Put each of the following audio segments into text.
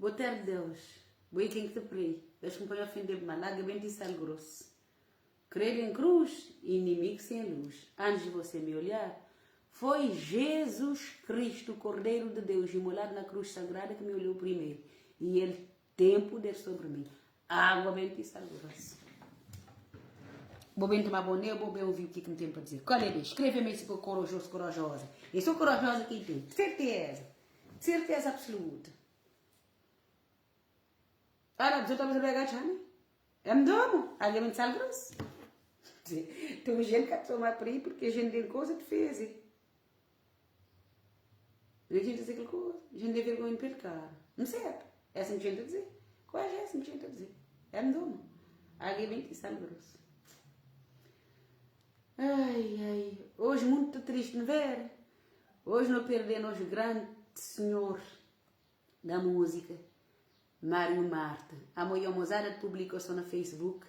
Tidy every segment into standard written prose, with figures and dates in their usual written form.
Bo ter Deus, bo é ken ki ta prei, Deus ki N poi ofende-b ma laga ben ti sal gros. Credo em cruz, inimigo sem luz, antes de você me olhar, foi Jesus Cristo, o Cordeiro de Deus, imolado na cruz sagrada que me olhou primeiro, e Ele tem poder sobre mim. Água bem ti sal grosso. Bo bem tomar boné, bo bem ouvir o que que me tem para dizer. Qual é de? Escreve-me se for corajoso, corajosa. Eu sou corajosa quem tem. Certeza. Certeza absoluta. Ala, você tá pensando que é É mdomo, alguém me sal grosso. Tem gente que toma por aí porque a gente tem coisa de fez. A gente diz aquela coisa, a gente tem vergonha de pecar. Não sei, é assim que a gente dizer. Qual é assim que a gente dizer? É mdomo. Alguém vem te sal grosso. Ai, ai, hoje muito triste, não ver? Hoje não perdemos o grande senhor da música, Mário Marta. Amo i omozada de publicason na Facebook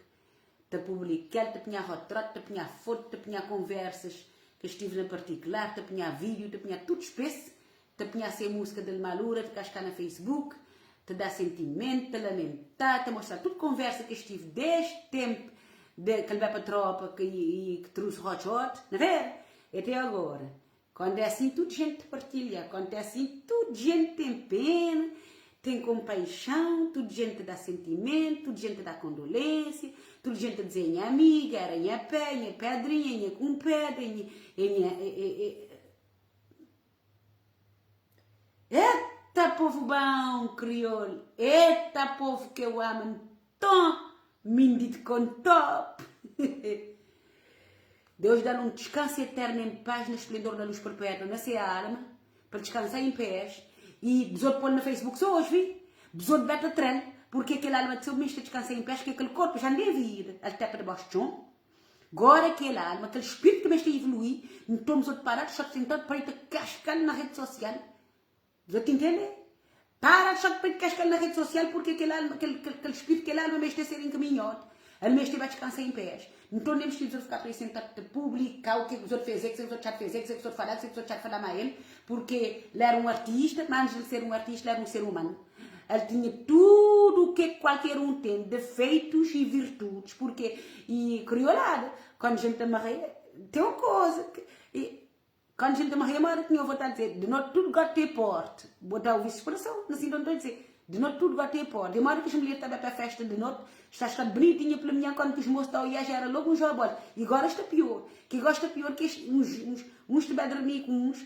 ta publical, ta pinhá rotrote, ta pinhá foto, ta pinhá conversas que estive na particular, ta pinhá vídeo, ta pinhá tudo espécie, ta pinhá se música del malura, ta cascá na Facebook, ta dá sentimento, ta lamentá, ta mostrá tudo conversa que estive desde tempo de que el bai pa tropa que i que trouxe hot hot, na ver? E até agora. Quando é assim tudo gente partilha, quando é assim tudo gente tem pena, tem compaixão, tudo gente dá sentimento, tudo gente dá condolência, tudo gente diz nha amiga, era nha pé, nha pedrinha, nha cumpedra, nha, nha, Eita povo bom crioulo, eita povo que eu amo, então, mindit com top. Deus dá-lhe um descanso eterno em paz no esplendor da luz perpétua na sua alma, para descansar em paz. E besouro pôr no Facebook só hoje, vi? Besouro beta trel, porque aquele alma de seu mês descansar em paz, que aquele corpo já nem vida, ele tepa debaixo de chão. Agora aquele alma, aquele espírito que mês evoluir, então besouro parar, só sentado para ir cascar na rede social. Já te entende? Para de só de cascar na rede social porque aquele, alma, aquele, aquele, aquele espírito, aquele alma mês de ser encaminhado. Ele mês vai descansar em pés. Então nem precisa ficar para sentar te publicar o que os outros fez, o que os outros já fez, o que os outros falaram, o que os outros já falaram a ele, porque ele era um artista, mas antes de ser um artista, ele era um ser humano. Ele tinha tudo o que qualquer um tem, defeitos e virtudes, porque, e criolada, quando a gente amarreia, tem uma coisa, que, e, quando a gente morrer, mora tinha vontade de dizer, de noite tudo gosta de porte. Botar o vice expressão, não sei onde estou a dizer. De noite tudo gosta de porte. Demora que as mulheres estavam para a festa de noite, está estar bonitinha pela manhã, quando que os moços estão a já era logo um jogo bola. E agora está pior. Que gosta pior que este, uns, uns, uns estiver a dormir com uns,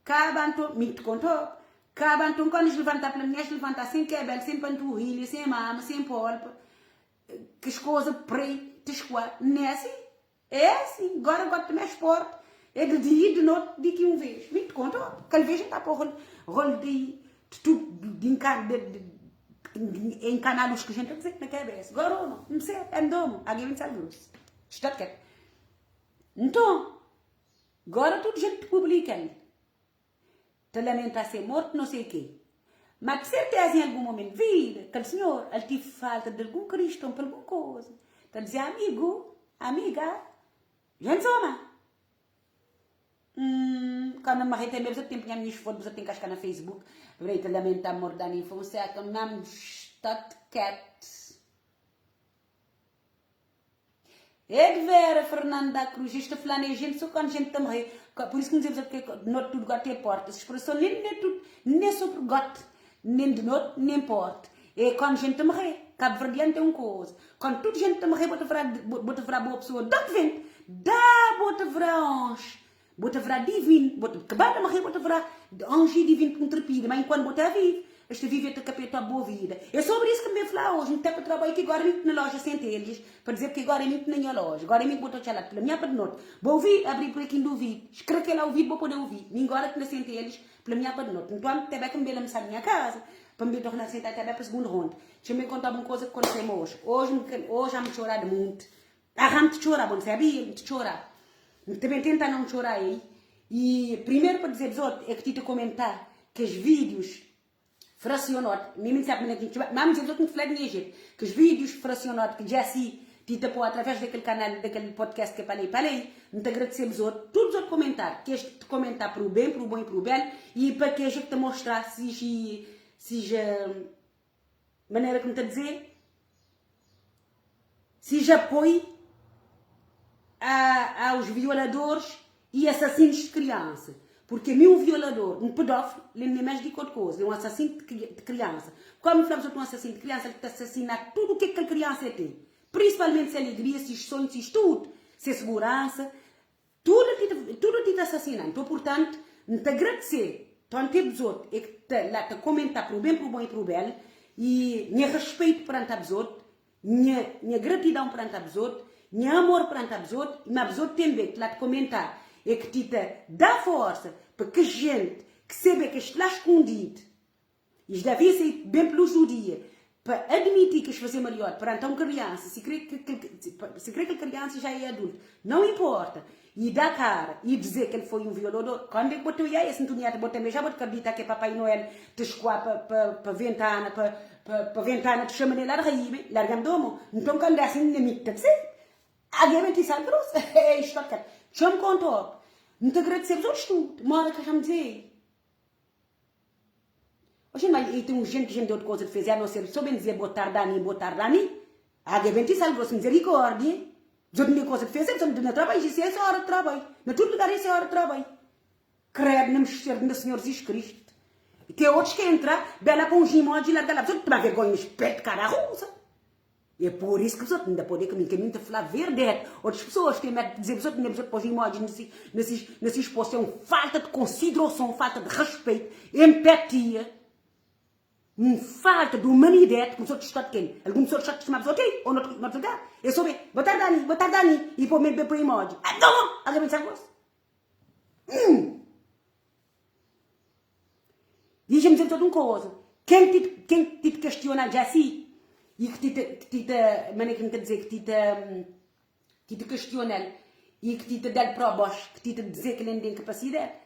acaba então, me te contou, acaba então quando eles levantar pela manhã, eles levantar sem cabelo, sem panturrilha, sem mama, sem polpa, que as coisas pretas, escoar, não é assim? É assim, agora gosto de esporte. É de dia e de noite, de que um vez. Me te conto, cada vez está para o rolo, rolo de, de tudo, de, encar, de, de, de encanar os que a gente a dizer na cabeça. Agora não, não sei, é domo, alguém me sabe grosso. Está quieto. Então, agora tudo gente publica. Te lamentar ser morto, não sei o quê. Mas de certeza em algum momento vida, aquele senhor, ele tive falta de algum cristão para alguma coisa. Tá dizer amigo, amiga, gente soma. Quando me morrer também, você tem que minhas fotos, você tem que cascar na Facebook. Vrei te lamentar morte da Fonseca, não está quieto. É de vera, Fernando da Cruz, esta fulana é gente só quando a gente está a morrer. Por isso que dizemos que de noite tudo gote é porta. Essa expressão nem, nem, tudo, nem sobre gote, nem de noite, nem porta. É quando a gente está a morrer. Cabo Verdeano tem uma coisa. Quando tudo gente está a morrer, bota verá, bota verá boa pessoa. Dá que vem. Dá, bota verá anjo. Bota verá divino. Bota, acabar de morrer, bota verá anjo e divino com trepida. Mas enquanto bota vive. Este vive te capeta a boa vida. É sobre isso que me falar hoje. Não tem para trabalho que agora me na loja Centelhas, para dizer que agora é me na minha loja. Agora é me botou lá pela minha para de noite. Vou ouvir, abrir por aqui no ouvido. Escrever lá ouvido, vou poder ouvir. Nem agora que na Centelhas, pela minha para de noite. Então, até que me bela na minha casa, para me tornar a sentar até para a segunda ronda. Deixa eu me contar uma coisa que aconteceu hoje. Hoje, hoje há me chorar muito. Arram te chorar, bom, sabia? Me chorar. Também tentar não chorar aí. E primeiro para dizer outros, é que te comentar que os vídeos fracionados, nem sabe mas dizer outros que falei de que os vídeos fracionados que Jesse Tita pô através daquele canal, daquele podcast que eu falei, falei, não te agradecemos outro, todos os comentar, que este comentar para o bem, para o bom e para o belo, e para que a gente te mostrar se se já. Manera ki N ta dze, si já poi a aos violadores e assassinos de criança. Porque mi um violador, um pedófilo, ele não é mais de que outra coisa, ele é um assassino de criança. Como falamos sobre um assassino de criança, ele está assassinar tudo o que aquela criança tem. Principalmente se alegria, se sonhos, se tudo, se segurança, Tudu ti tudu ti ta assassina nton purtantu N ta agradecê tonte bzot é ki ta la ta komentá pro ben pro bon e pro bel e nha respeito perante a bzot nha nha gratidão perante a bzot nha amor perante a bzot ma bzot tenbe ki la ta komentá é ki ti ta dá forsa pa kes jente ki sebe ke est la skundid Es devia ser ben plus judia pa admiti ki es faze mariod perante un kriansa, si kre si kre kel kriansa ja e adultu, nau inporta, i da kara i dize ki el foi un violador. Kande ki bo ta oia es ntunieta bo tanbe ja bo ta kardita ke Papai Noel ta skua pa pa pa ventana pa pa pa ventana ta xama nel arraibe, larga-m domo. Nton kande asin nha mi ta dize, Algen ben ti sal gros, e sta kel. Txa-m konta-b, N ta agradese-b otus tudu, mora ka xa-m dize. Oxi ma i ten un jenti jenti otu koza di feze a no ser so ben dize bo tarda mi bo tarda mi age ben ti sal gros mizerikordia bzot n ten koza di feze bzot n na trabai si es ora di trabai na tudu lugar es ora di trabai kredu na mister na sinhor Jesus Cristo i ten otus ki entra bela pa un jimoji larga la bzot toma vergonha nes pet kara rusa. É pur isu ki bzot nda pode kmi ke mi nta fla verdad. Otus pesoas ten med di dize bzot nda bzot pos imoji na sis na sis post é un falta di konsidroson, falta di respeito, empatia, un falta di humanidad ki bzot sta kel. Algun pesoas sta ta txma bzot ei ou notu notu lugar. É sobe boa tarde Dani, boa tarde Dani i po me poi imoji. Ah não! Algen pensa gos. Hum. Dixi-m dize-m tudu un koza. Ken ki ken ki ti kestiona Jessy i ki ti ta ki ti ta manera ki N ta dize ki ti ta ki ti kestiona-l i ki ti ta da-l probas ki ti ta dize ki el N ten kapasidadi.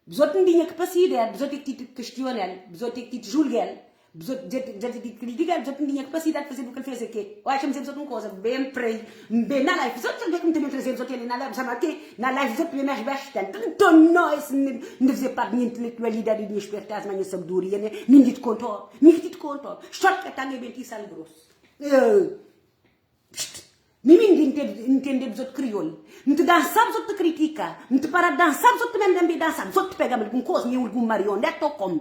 Bzot N tinha kapasidadi, bzot é ki ti ta kestiona-l, bzot é ki ti ta julga-l. Bzot dja dja ti kritika bzot n tinha kapasidadi faze bu kel feze ke oxa m dze bzot un koza ben prei m ben na life bzot sabe ke m ta ben traze bzot ali na life sama ke na life bzot ben mex bastante nton nos n n faze parte nha intelektualidadi nha esperteza ma nha sabedoria ne mi n di ti konta mi ki ti ti konta sot ka ta ben ti sal gros Mi mi n ntende bzot kriol n ti dansa bzot ti kritika n ti para dansa bzot ti manda-m be dansa bzot ti pega-m algun koza mi é algun marioneta o kom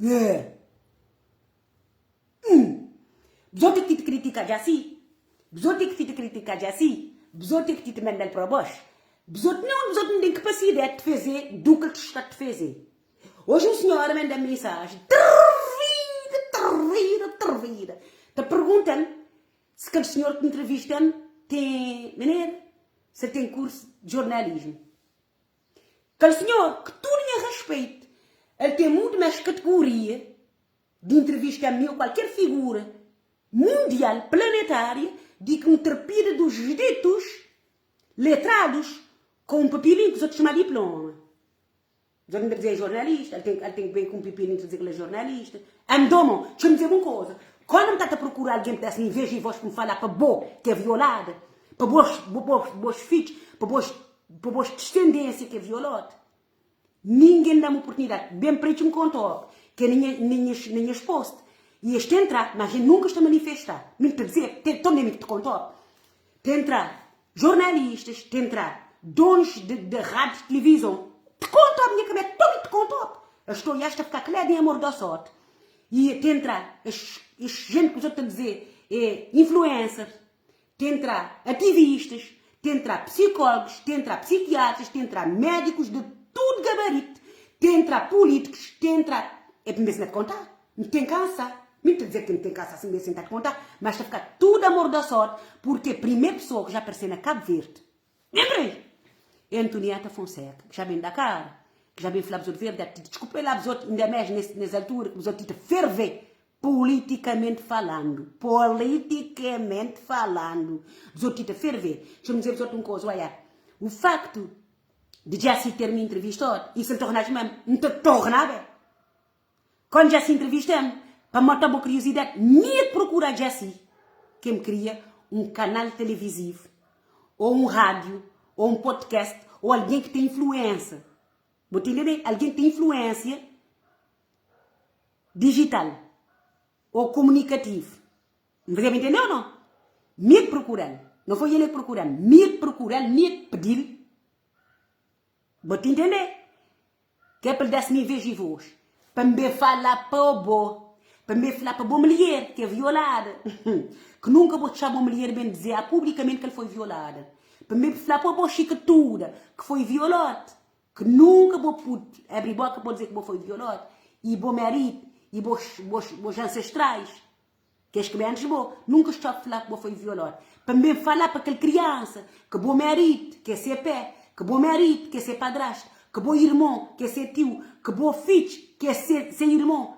yeah hum bzot ki ti kritika dja si bzot ki ti kritika dja si bzot ki ti manda-l pra box bzot não bzot n ten kapasidade de faze do que ti sta ti faze oji un senhora manda-m mensagem trvida trvida trvida ta pergunta-m Se kel senhor ki ntrivista-m ten manera, se el ten kursu di jornalismu. Kel senhor, ku tudu nha respeitu, el ten mutu más kategoria di ntrivista-m mi ô kualker figura mundial, planetária, di ki un trapida dos ditus letradus ku un papelinhu ki os otus txoma diploma. Dja ki N ta dizê é jornalista, el ten, el ten ki ben ku un pipininhu ta dizê ke el é jornalista. Andomo, txa-m dizê-bu un koza, kóndu N ta ta prokura algen pa da-s inveja i vós pa N falá pa bo ki é violada, pa bos, bo, bos, bos fidjus, pa bos, pa bos disendénsia ki é violóde, ningen da-m oportunidadi. Ben prei txa-m konta-b ke na nha, na nha, na nhas post i es ta entrá, mas N nunka es ta manifestá. Mi N ta dizê, ten, tonde mi ki ta konta-b. Ta entrá jornalistas, ta entrá donos de, de rádio e televizon. Te conta, minha cabeça, tome te conta. Eu estou e esta ficar calada em amor da sorte. E te entrar, as, as gente que os outros a dizer, é influencer, te entrar ativistas, te entrar psicólogos, te entrar psiquiatras, te entrar médicos de tudo gabarito, te entrar políticos, te entrar. É para me te contar. N ten kansa, mi n ta dizer ki N ten kansa si N ben senta ta konta, mas ta fika tudu amor da sorti, purke primer pesoa ki ja parse na Kab Verde, lenbra-i, é Antonieta Fonseca, ki ja ben da kara, ki ja ben fla bzot verdadi, ti diskulpa la bzot, inda mes nes nes altura ki bzot ti ta ferve politicamente falando, politicamente falando, bzot ti ta ferve. Txa-m dizer bzot un koza, oia, o facto de Jessy ter-me entrevistod, i se N torna txma-m, N ta torna be. Kond Jessy entrevista-m, pa mata bo kuriosidad, mi é prokura Jessy, ke m kria un kanal televiziv, ou un rádiu, ou un podcast, ou algen ki ten influensa. Bo ta entende? Algen ki ten influensia dijital. ô komunikativu. N fazeba intende ô no? Mi ki prokura-l. No foi el ki prokura-m. Mi ki prokura-l, mi ki pedi-l. Bo ta intende? Ke pa el da-s mi veji vos. Pa N ben fala pa bo. Pa N ben fla pa bo mulher ki é violada. Ki nunka bo txá bo mulher ben dizê publikamenti ki el foi violada. Pa N ben fla pa bo xikatuda ki foi violóde. Ki nunka bo pudi abri boka pa bo dizê ki bo foi violóde. I bo maridu i bos ancestrais. Kes ki ben antis di bo, nunka es txob fla ku bo foi violód. Pa N ben falá pa kel kriansa ke bo marid ke se pé, ke bo marid ke se padrastu, ke bo irmon ke se tiu, ke bo fidj ke se se irmon,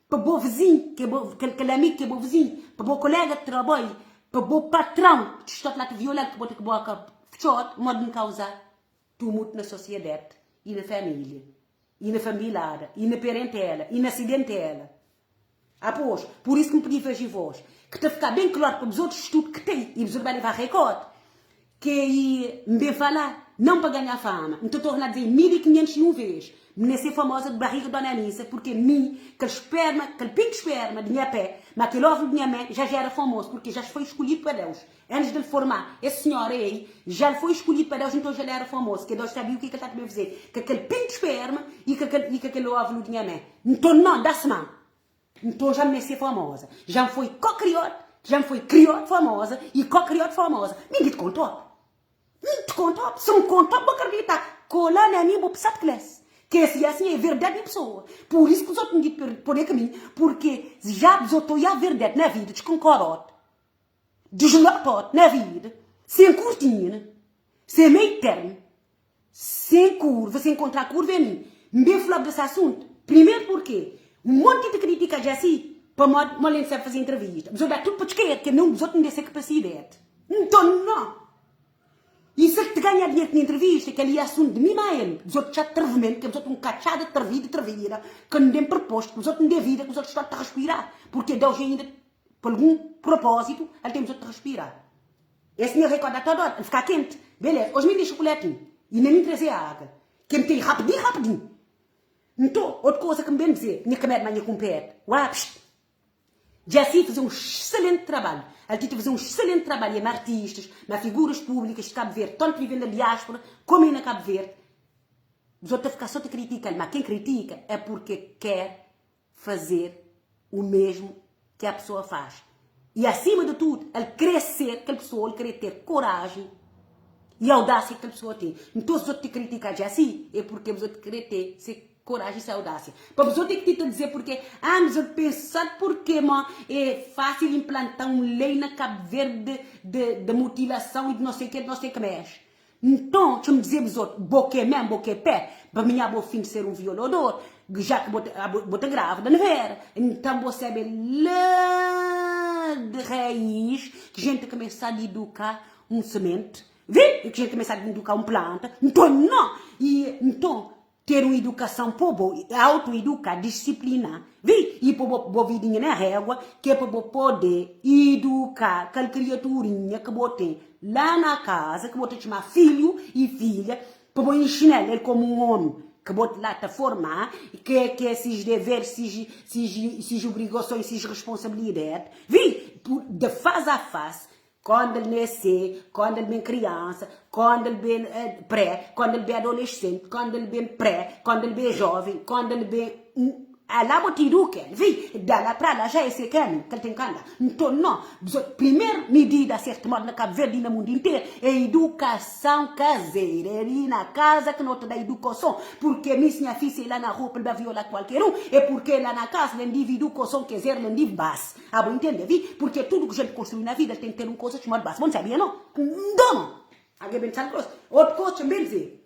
pa bo vizin ke bo kel kel amig ke bo vizin, pa bo kolega di traboi, pa bo patrão ki txob lá ta violal ke bo ta ke boka fitxód, mod N kauzá tumultu na sosiedad i na família, i na familada, i na perentela, i na asidentela. Após, pur isu ki N pidi faze vós, ki ta fika ben klaru pa bzotus studu ki ten, i bzotu ba leva rekord, ke i N ben fala, non pa ganha fama, N ta torna dze 1501 vez, N nese famoza di barriga di Dona Anisa, purke mi, kel sperma, kel pintu sperma di nha pé, ma kel óvulu di nha mé, já já era famozu, purke já foi skolhidu pa Deus, antis del formá es senhora ei, já el foi skolhidu pa Deus, nton já el era famozu, ke Deus sabia u ke ke el ta ta ben faze, ke kel pintu sperma i ke kel i ke kel óvulu di nha mé. Nton non, da sma. Nton já N ser famoza. Já N foi ko-kriot, já N foi kriot famoza i ko-kriot famoza. Mi N ti konta-b. N ti konta-b. Si N konta-b, bo kardita. Kola na mi, bo psa di kles. Ke si asin é verdadi di pesoa. Pur isu ki bzot N di pode ka mi, purke já bzot oiá verdadi na vida, diskonkorot, dislotot na vida, sen kurtina, sen mei termu. Sem curva, sem encontrar curva é mi. N ben fla-b desse assunto. Primeiro porque um monte de crítica dja si, pamodi mo lente sabe fazer entrevista. Bzot da tudo pa txker, ke nem bzot n desse capacidade. Nton não. E se el te ganha dinheiro com entrevista, kel li é assunto de mi ma el. Bzot txa atrevimento, ke bzot um catxada atrevido, atrevida, ke n den proposto, ke bzot n den vida, ke bzot sta ta respirar. Porque Deus ainda, pa algum propósito, el tem bzot ta respirar. Es nha recorda toda hora, el fika kente. Beleza, hoje mi dexa ku letin i na mi traze aga, ke mi tem rapidin rapidin. Nton, otu koza ke mi ben dize, nha kamerad ma nha kunped, uá, psst. Jessy faze un excelente trabalho. El ti ta faze un excelente trabalho e ma artistas, ma figuras públicas de Cabo Verde, tanto vivendo na diáspora como aí na Cabo Verde. Os outros ta ficar só ta critica-l, ma quem critica é porque quer fazer o mesmo que a pessoa faz. E acima de tudo, el krê ser kel pessoa, el krê ter coragem e audácia que kel pessoa tem. Então, se os outros te criticar já assim, é porque os outros krê ter se coragem e se audácia. Pa os outros que te dizer porque, ah, os outros pensar porque, mó, é fácil implantar um lei na Cabo Verde de, de, de mutilação e de não sei o que, de não sei o que mais. Nton, txa-m dizê bzot, bo ke mé, bo ke pé, pa minha bo fin de ser un violador, já ke bo ta, bo ta grávida, n'vera? Nton, bo sebe lá de raiz ke jente kmesá de eduká un semente, vi? Ke jente kmesá de eduká un planta. Nton, não! E, nton, Ter un idukason po bo auto-iduka, disiplina, vi? I po bo bo vidinha na régua, ke pa bo pode iduka kel kriaturinha ke bo ten la na kaza, ke bo ta txma filhu i filha, pa bo inxina-l el komu un omi ke bo la ta forma, ke ke sis dever, sis sis sis obrigason i sis responsabilidad, vi? De fas a fas, Kónde el nese, kónde el ben kriansa, kónde el ben pré, kónde el ben adolesente, kónde el ben pré, kónde el ben jóven, kónde el ben un Ala bo ta iduka el, vi? Da la pra la já ese é kaminhu ke el ten ka anda. Nton, no, bzot primer midida a ser tomadu na Kabu Verdi i na mundu interu é idukason kazeira. É li na kaza ke no ta da idukoson. Purke mi si nha fi sai la na rua pa el ba viola kualker un, é purke la na kaza el N divi idukoson, ker dizer, el N divi base. Ah, bo intende, vi? Purke tudu ku jenti konstrui na vida, el ten ki ten un koza txumadu basi. Bo N sabia, no? Ndoma! Algen ben sal gros. Otu koza txen ben dize.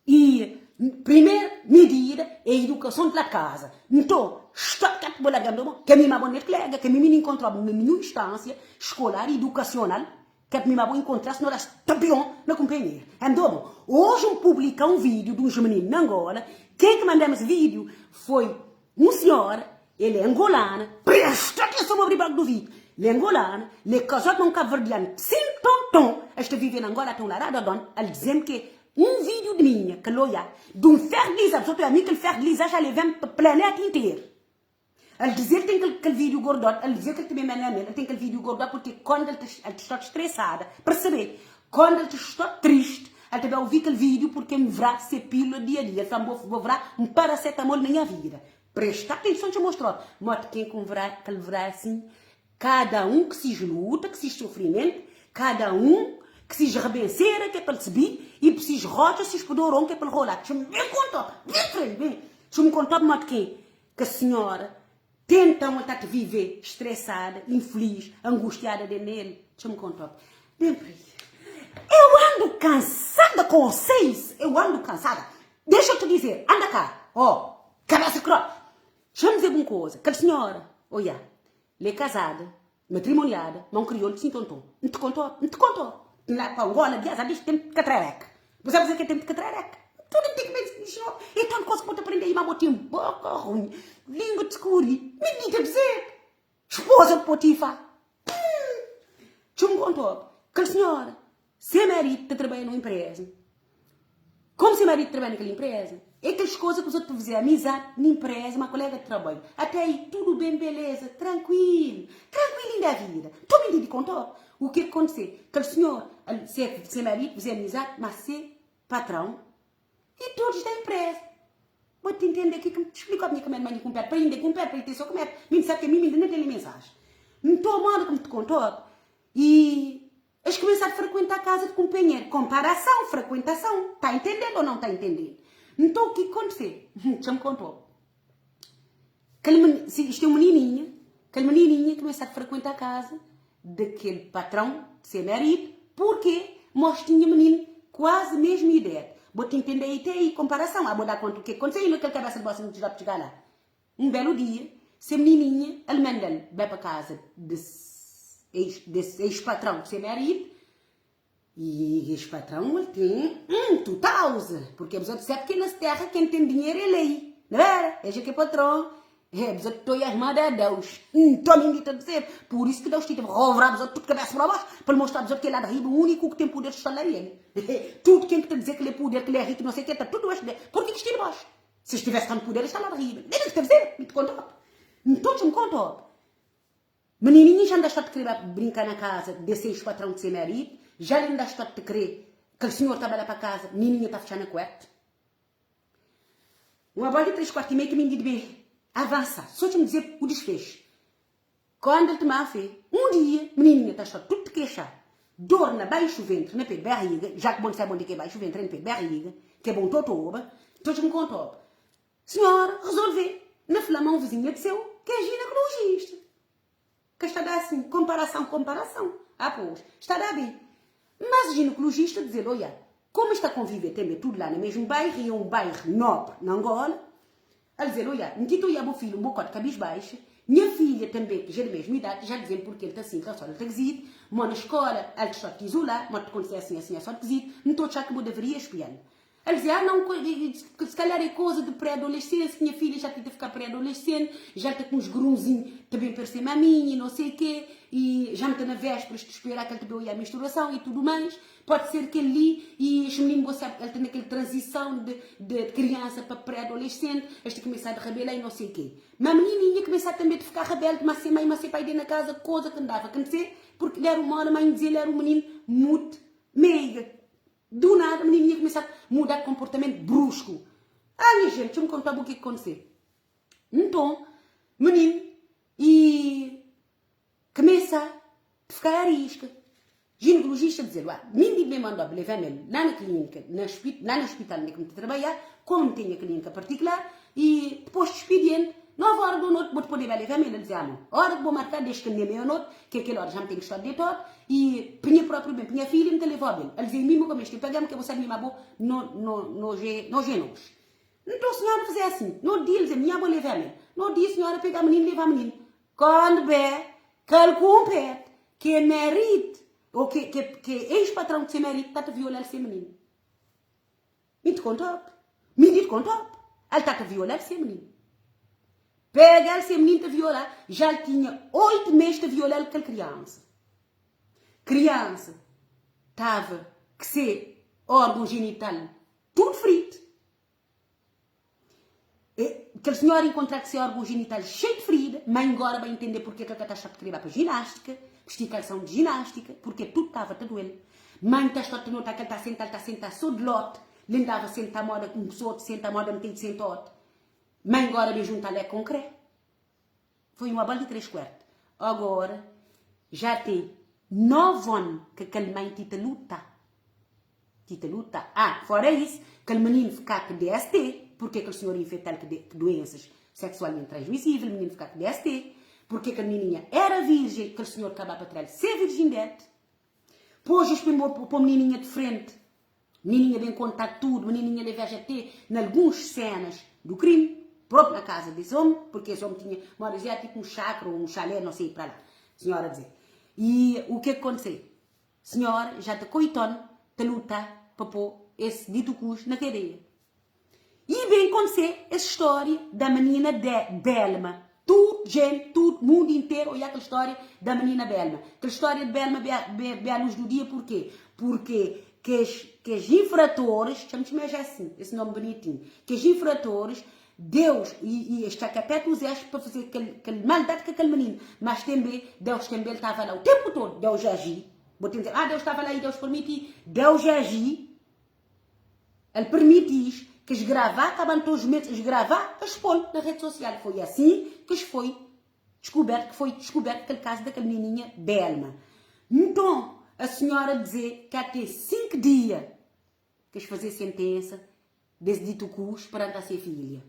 I primer midida é idukason di la kaza. Nton, sta kat bo larga ndoma, ke mi ma bo net klega, ke mi mi n'inkontra-bu na ninhun instansia skolar, idukasional, ke mi ma bo inkontra-s no da stabion na kunpanheru. Ndoma, oji N publika un vídiu di uns mininu na Angola, ken ki manda-m es vídiu foi Un senhora, el é angolana, presta atenson pa abri boka di ouvidu, el é angolana, el é kazadu pa un kabuverdianu sin tonton, el sta vive na Angola ate un larada don, el dize-m ke un vídiu di minha ke el oiá, di un fertilizante, sô tu é ami kel fertilizante já levem pa planeta interu. El dize el ten kel kel vídeo gordot, el dize kel tbe mel na mel, el ten kel vídeo gordot porque kond el ta el ta sta stressada, percebe? Kond el ta sta triste, el ta be ouvi kel vídeo porque N vra se pílula dia a dia. El fla N bo bo vra un paracetamol na nha vida. Presta atenson txa mostrou modi ken ku N vra kel vra asin. Kada un ki sis luta, ki sis sofrimentu, kada un ki sis rabensera ke pa el sbi i sis rotxa, sis pudoron ke pa el rola. Txa-m ben konta-b, ben frenti, ben. Txa-m konta-b modi ken Ka senhora tenta un el ta ta vive stressada, infeliz, angustiada dentro nele. Txa-m konta-b. Ben por aí. Eu ando cansada com vocês. Eu ando cansada. Deixa eu te dizer, anda cá. Ó, cabeça crop. Txa-m dizer-b un koza. Kel senhora, oiá, el é casada, matrimoniada, ma un kriolu di Sintonton. N te konta-b, N te konta-b. N lá pa Angola, dias antes, tempu di katrereka. Bu sabe kuzê ki é tempu di katrereka? Tudu ten ki ben inxinau. É tantu koza ki bu ta prende aí, ma bo ten boka ruim, língua di skuri. Minita dizer, Spoza di Potifar. Hum! Txeu-m konta-b, kel sinhora, se maridu ta trabadja na un inpreza. Komu se maridu trabadja na kel inpreza, é kel koza ki os otu ta faze amizadi na inpreza ma kolega di trabadju. Até aí tudu ben, beleza, trankuilu, trankuilu inda vida. Nton mi ntende konta-b u ke ki kontise. Kel sinhor, se se maridu faze amizadi ma se patrão i todos da inpreza. Bo ta intende ke ki N splika-b nha kamel ma nha kunpé pa inda kunpé pa i ten so kumé. Mi N sabe ke mi mi inda na tene mensaji. Nton moda ki N ta konta-b i Es kumesa a frequentar casa de companheiro. Comparação, frequentação. Tá entendendo ou não tá entendendo? Então o que aconteceu? Txa-me contou. Aquele men... Isto é uma menininha. Aquela menininha começa a frequentar a casa daquele patrão de ser marido, porque mós tinha menino quase mesma idade. Bo te entender aí, tem aí comparação. Ah, bo dar conta o que aconteceu e naquele cabeça de bossa não te dá para chegar lá. Un belu dia, se mnininha el manda-l bai pa kaza des des ex-patrão ku se maridu, i ex-patrão el ten un tutauza, purke bzot sabe ke nes terra ken ten dinheru é lei, na vera? Es é ke patron, é bzot toi as manda Deus. Nton mi ta dizer, pur isu ki Deus ti ta rovra bzot tudu kabesa pa baxu, pa el mostra bzot ke la di riba uniku ki ten puder sta la el. Tudu ken ki ta dizer ke el é puder, ke el é riku, no sei ke, ta tudu baxu de, purke ki sta di baxu? Se estivesse tanto poder, está lá de riba. Nem que te dizer, me te contou. Então, me contou. Menininha já anda a te querer brincar na casa desse ex-patrão de ser marido, já lhe anda a te querer que o senhor estava lá para casa, menininha está fechando a cuete. Uma bola de 3h45 que me diz bem, avança, só te me dizer o desfecho. Quando ele tomar fé, um dia, menininha está só tudo te queixar. Dor na baixo ventre, na pé de barriga, já que bom sabe onde que é baixo ventre, na pé de barriga, que é bom totoba, todos me contou. Senhora, resolvi. Na flamão vizinha de seu, que é ginecologista. Que está a dar assim, comparação, comparação. Ah, pois, está a dar bem. Mas o ginecologista dizer, olha, como está a conviver também tudo lá no mesmo bairro, e é um bairro nobre na Angola, a dizer, olha, Nikito e meu filho um bocado de cabisbaixo, minha filha também, que já é da mesma idade, já dizendo porque ele está assim, está só ele está quesito, mas na escola, ele está te isolar, mas te acontecer assim, assim, é só quesito, não estou a achar que eu deveria espiar. Ele dizia, ah não, se calhar é coisa de pré-adolescência, minha filha já tenta ficar pré-adolescente, já está com uns grunzinhos também parecendo a minha e não sei o quê, e já me está na véspera de esperar que ele te dê a menstruação e tudo mais. Pode ser que ele e este menino gosta, ele tem aquela transição de, de criança para pré-adolescente, este começar a rebelar e não sei o quê. Mas a menininha começar também a ficar rebelde, mas ser mãe, mas ser pai dentro da casa, coisa que andava a acontecer, porque ele era uma hora, mãe dizia, ele era um menino muito meiga. Do nada, a menininha começa a mudar de comportamento brusco. Ah, minha gente, deixa eu me contar o que aconteceu. Então, menino, e começa a ficar à risca. Ginecologista dizer, ué, mim me mandou levar-me lá na clínica, na, lá no hospital onde é que me trabalhar, como tinha clínica particular, e depois de expediente, 9 horas da noite, vou poder levar-me, ele dizia, ah, não, hora que vou marcar, desde que nem meia-noite, que aquela hora já me tem que estar deitado, e punha próprio bem, punha filha e me te levou bem. Ele dizia, mesmo como este pagamos, que você me mamou, no, no, no, no, no, Então a senhora fazer assim, no dia, ele dizia, minha vou levar-me. No dia, a senhora pega a menina e leva a menina. Quando vê, calcula que é marido, ou que, que, que ex-patrão de ser marido, está a violar seu menino. Me te contou. Me te contou. Ele está a violar seu menino. Pega ele, seu menino a violar. Já ele tinha 8 meses de violar aquela criança. Criança estava que ser órgão genital tudo frito. Kel senhora encontrá ku se órgão genital cheio de ferida, má ingora bai entendê porquê ke el ka ta stá ta krê ba pa ginástica, vestí kalsão de ginástica, porquê tudo tava ta duel. Má N ta stá ta notá ke el ta sentá, el ta sentá só de lote, le N tava sentá moda un pessoa te senta moda N tem de sentóte. Má ingora ben juntá lé com krê. Foi uma bal de 3 kuart. Agora já tem 9 on ke kel mãe ti ta luta. Ti ta luta. Ah, fora isso, kel menino fiká ke DST, porque kel senhor infetal ke de, ke doenças sexualmente transmissível, menino fiká ke DST, porque kel menininha era virgem, kel senhor kabá pa tra-l se virgindade. Pôs es pô menininha de frente, menininha ben kontá tudo, menininha levá já tê na alguns cenas do crime, próprio na casa desse homem, porque esse homem tinha, moda dizia, tipo um chacra ou um chalé, não sei, pra lá, senhora dizer. E o que que aconteceu? Senhora já ta coitona, ta luta pa pô esse dito cujo na cadeia. E ben kontse es stória da menina de Belma. Tudo gente, tudo, mundo inteiro oiá kel stória da menina Belma. Kel stória de Belma be, be à luz do dia porquê? Porque kes, kes infratores, txa-m txmé já assim, esse nome bonitinho, kes infratores, Deus, e, e es txa kapé ku Zés pa fazer kel, kel maldade ku kel menino. Mas tanbe, Deus tanbe el tava lá o tempo todo. Deus aji. Bo ten dizer, ah, Deus tava lá e Deus permiti. Deus aji. El permiti-s ki es gravá kabanta os medos, es gravá, es pô-l na rede sosial. Foi assim ki es foi descoberto, ki foi descoberto kel kazu dakel menininha Belma. Nton, a senhora dizê ki até 5 dia ki es fazê sentensa des ditu kus perante a se filha.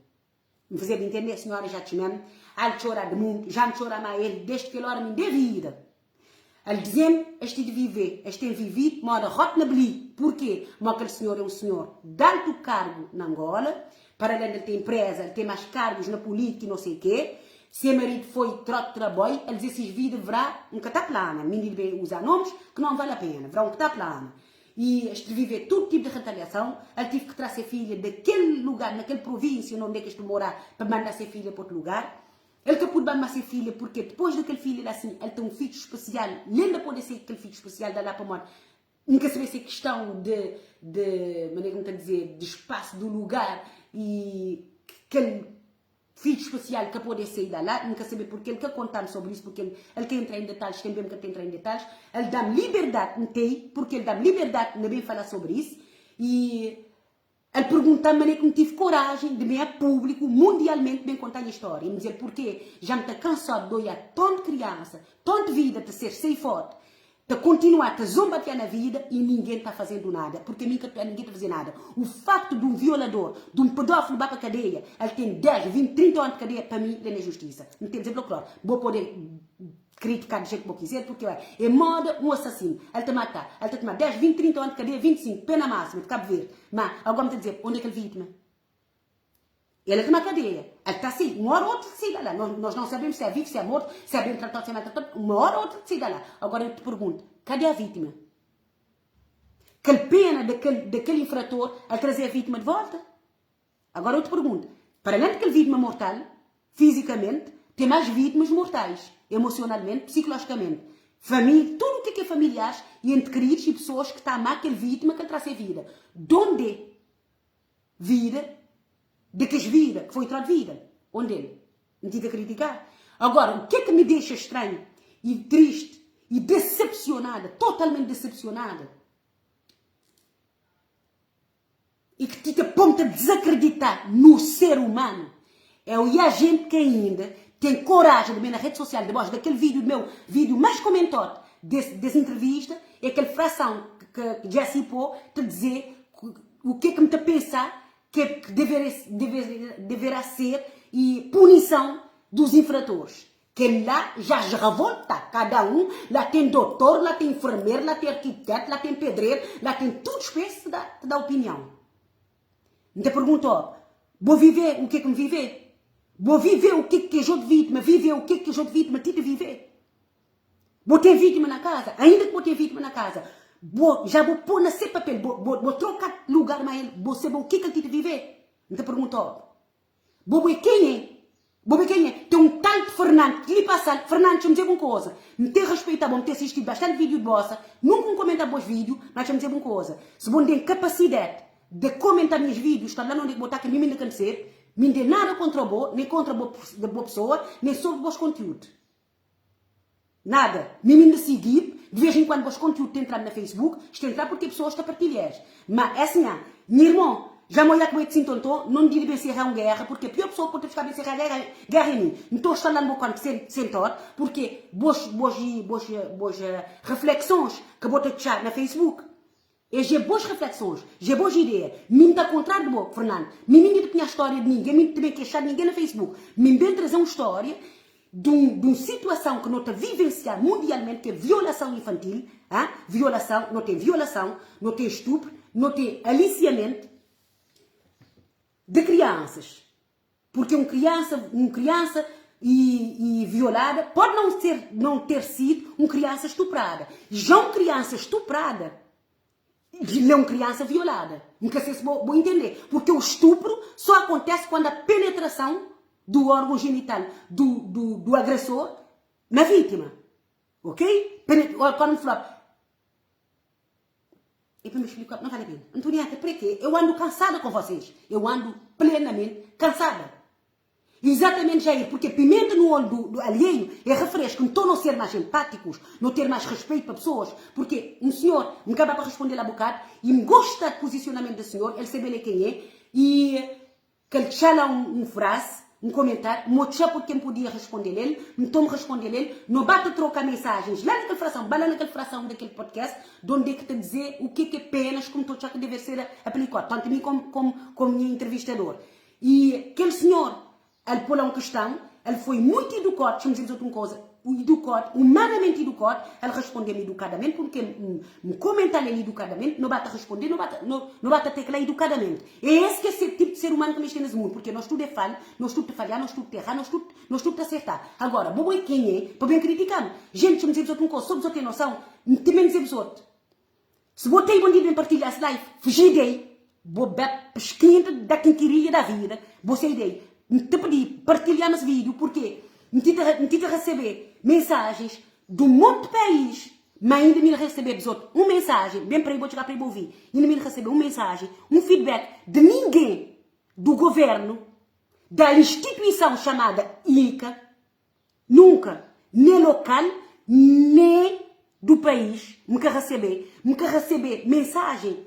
N fazê-b intendê, senhora já txmé-m, al txorá de mundo, já N txorá má el desde kel hora mi dê vida. El dizê-m, es ti de vivê, es ten vivid moda rot na bli, purkê mó kel senhor é un senhor d'altu kargu na Angola, para alén d'el ten empresa, el ten más kargus na pulítika i no sei kê. Se marid foi trot traboi, el dizê sis vida vrá un ka ta plana, mi N debe uzá nomes ki non vale a pena, vrá un ka ta plana. I es te vivê tudu tipu di retaliasãu. El tive ki tra se filha dakel lugar, na kel provínsia na undi ki es ta morá, pa manda se filha pa otu lugar. El ka pude ba má se filha, purke dipôs di kel filha la sin, el ten un fidju spesial. Lenda pode ser kel fidju spesial da la pamodi N ka sabe se é kistãu de, de, manera ki N ta dizê, di spasu, di lugar i kel Fidju spesial ka pode sai da la, N ka sabe purke el ka konta-m sobri is, purke el ka entra en detalhis, tanbe N ka ta entra en detalhis. El da-m liberdadi, N tei, purke el da-m liberdadi, N na ben fala sobri is. I el pergunta-m mane ki N tive korajen di ben a públiku, mundialmenti, ben konta nha stória. N dize-l purke ja N ta kansóde di oiá tóntu kriansa, tóntu vida ta ser seifóde Ta kontinua ta zombatia na vida e ninguém ta fazendo nada, porque mi ka ninguém ta faze nada. O facto de um violador, de um pedófilo ba pa cadeia, el tem 10, 20, 30 ano de cadeia, pa mi le na justiça. N tem dizer claro, bo pode criticar de jeito que bo quiser, porque ué, é moda um assassino, el ta mata, el ta toma 10, 20, 30 ano de cadeia, 25, pena máxima de Cabo Verde. Ma agora mi ta dizer, onde é kel vítima? El ta na cadeia. El ta sai. Uma hora ou outra sai da lá. Nós, nós não sabemos se é vivo, se é morto, se é bem tratado, se é mal tratado. Uma hora ou outra sai da lá. Agora eu te pergunto, cadê a vítima? Aquela pena daquele, daquele infrator a trazer a vítima de volta? Agora eu te pergunto, para além daquele vítima mortal, fisicamente, tem mais vítimas mortais, emocionalmente, psicologicamente. Família, tudo o que é familiares e entes queridos e pessoas que estão a amar aquele vítima que ele traz a vida. Donde Vida de kes vida que foi trod vida onde el N ti ta critica. Agora o que que me deixa estranho e triste e decepcionada, totalmente decepcionada e que ti ta pom ta desacredita no ser humano é oiá gente que ainda tem coragem de bem na rede social debaixo daquele vídeo meu vídeo mais comentado desse, desse entrevista é aquele fração que, que Jesse pô te dizer O que é que me ta pensa que que deverá, dever, deverá ser e punição dos infratores? Que lá já se revolta cada um, lá tem doutor, lá tem enfermeiro, lá tem arquiteto, lá tem pedreiro, lá tem tudo espécie de dá, te dá opinião. Me te pergunto, ó, vou viver o que é que me viver? Vou viver o que é que é de vítima, viver o que é que é de vítima, ti de viver. Bo ten vítima na casa, ainda que bo ten vítima na casa, bo já bo pô na se papel, bo, bo, bo troca lugar ma el, bo sebe o que que el ti ta vive. N ta pergunta-u, bo bo é quem é? Bo bo é quem é? Ten um tal de Fernando que li passa-l, Fernando, txa-m dizê-bu un koza, N ten respeita-bo, N ten sistidu bastante vídeo de bosa, nunka N komenta bos vídeo, ma txa-m dizê-bu un koza, se bo N ten kapasidade de komenta nhas vídeos, ta la na onde que bo ta, ke mi mi N ka N sebe. Mi N ten nada kontra bo, nen kontra bo bo pesoa, nen sobri bos kontiúdu. Nada. Mi mi N ta sigi-b, di vez en kuandu bos kontiúdu ta entra-m na Facebook, sta entra purke pesoas ta partilha-s. Ma é sin, nha irmon, já N oiá ku bo é ti sintonton, no N debe ben serra un guerra, purke pior pesoa ki pode ta fiká ben serra guerra guerra é mi. Nton sta la N bo kont sen sentód, purke bos bos bos bos refleksons ke bo ta txá na Facebook, É je bos reflexões, je bos ideia. Mi N ta contrário de bo, Fernando. Mi mi N ta tinha história de ninguém, mi N ta ben queixar de ninguém na Facebook. Mi N ben trazer um história de um, de um situação que no ta vivenciar mundialmente, que é violação infantil, hã? Violação, no tem violação, no tem estupro, no tem aliciamento de crianças. Porque um criança, um criança e, e violada pode não ser, não ter sido um criança estuprada. Já um criança estuprada não é uma criança violada. Nunca sei se vou, vou entender. Porque o estupro só acontece quando a penetração do órgão genital do, do, do agressor na vítima. Ok? Penet quando me fala, E pa mi explika, não vale a pena. Antonieta, para quê? Eu ando cansada com vocês. Eu ando plenamente cansada. Exatamente, Jair, porque pimenta no olho do, do alheio é refresco. Então não ser mais empáticos, não ter mais respeito para pessoas. Porque um senhor me acaba para responder lá bocado e me gosta do posicionamento do senhor, ele sabe ele quem é, e que el txá lá un, un frase, un komentáriu, Mo txá porque N podia respondel el, nton N respondel el, no ba ta troka mensagens lá nakel frason, ba lá nakel frason dakel podcast, donde ke ta dizê u ke ke penas ku N ta otxá ke deve ser aplikód, tantu mi kom, kom, kom nha entrevistador. I kel senhor, el pô lá un kestãu, el foi muitu idukód, txa-m dizê-bzot un koza, idukód, umanamenti idukód, el respondê-m idukadamenti, purke N, N komentá-l el idukadamenti, no ba ta respondê, no ba ta, no, no ba ta teklá idukadamenti. É es ki é ser tipu di ser umanu ki meste nes mundu, purke nos tudu é falhu, nos tudu ta falhá, nos tudu ta errá, nos tudu, nos tudu ta asertá. Agora, bo bo é kenhe pa ben kritika-m? Jenti, txa-m dze-bzot un koza, so bzot ten nosãu, N ta ben dze-bzot, si bo tei bon di ben partilha es live, fuji dei, bo be peskinta da kinkiria da vida, bo sai dei. N ta pidi partilha-m es vídiu, purke N ti ta, N ti ta resebe mensajens di un monti país, Ma inda mi N resebe bzot un mensajen, ben pra i bo txiga pra i bo uvi, inda mi N resebe un mensajen, un feedback di ningen du governu, da instituisãu xamada INCA, nunka, ne lokal, ne du país, N ka resebe, N ka resebe mensajen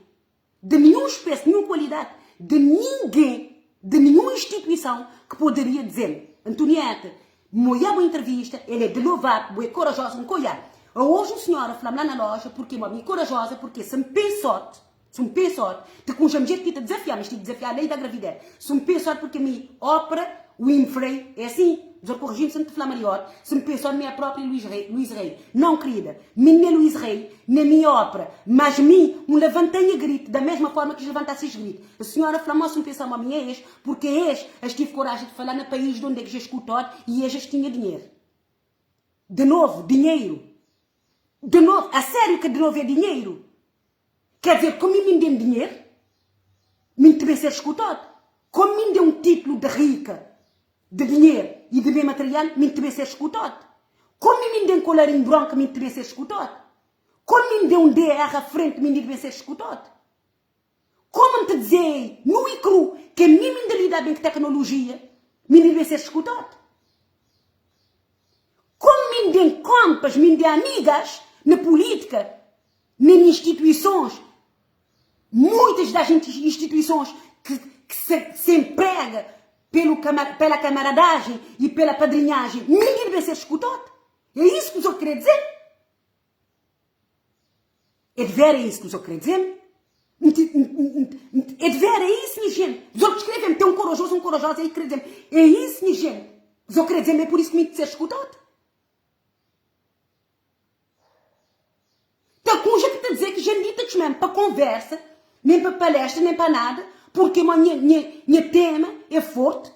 di ninhun spési, ninhun kualidadi, di ningen, di ninhun instituisãu ki poderia dize-m, Antonieta, N oiá bo entrevista, el é de louvar, bo é korajosa, N ka oiá. Aoji un senhora fla-m la na loja purke ma mi é korajosa, purke se N pensót, se N pensót, te kunxa mudjer ki ti ta dezafiá, mas ti dezafiá a lei da gravidez, se N pensót purke mi Oprah Winfrey é asin, Nhos korriji-m se N ta fla mariód, se N pensót mi é a própria Luís Rei, Luís Rei. Não, querida, mi n'é Luís Rei, n'é mi é Oprah, mas mi, un levantá nha grite da mesma forma ki es levantá ses grite. A senhora fla ma se un pensá ma mi é es, purke es, es tive koraji de falá na país de onde é que ja eskutód e es es tinha dinheiro. De novo, dinheiro. De novo, a sério que de novo é dinheiro? Quer dizer, como mi n'den dinheiro, mi n'ta ben ser eskutód? Como mi n'den un título de rica, de dinheiro e de bem material, mi n'ta ben ser eskutód? Como mi n'den colarinho bronca, mi n'ta ben ser eskutód? Como mi n'den un DR a frente, mi n'den ben ser eskutód? Como N ta dizê nu i kru ke mi mi N ta lida ben ku teknolojia, mi N debe ser skutod? Como mi N den kompas, mi N den amigas na politika, na instituisons, muitas das instituisons ki ki se emprega pelu pela kamaradagem i pela padrinhagem, mi N debe ser skutod? É isso ki bu kre dizê? É de vera é isso que o senhor quer dizer? É de vera é isso, minha gente? O senhor escreve-me, tem um corajoso, um corajosa aí que quer dizer É isso, minha gente? O senhor quer dizer é por isso que me ser escutado? Tá com jeito de dizer que gente dita mesmo para conversa, nem para palestra, nem para nada, porque a minha, minha, minha tema é forte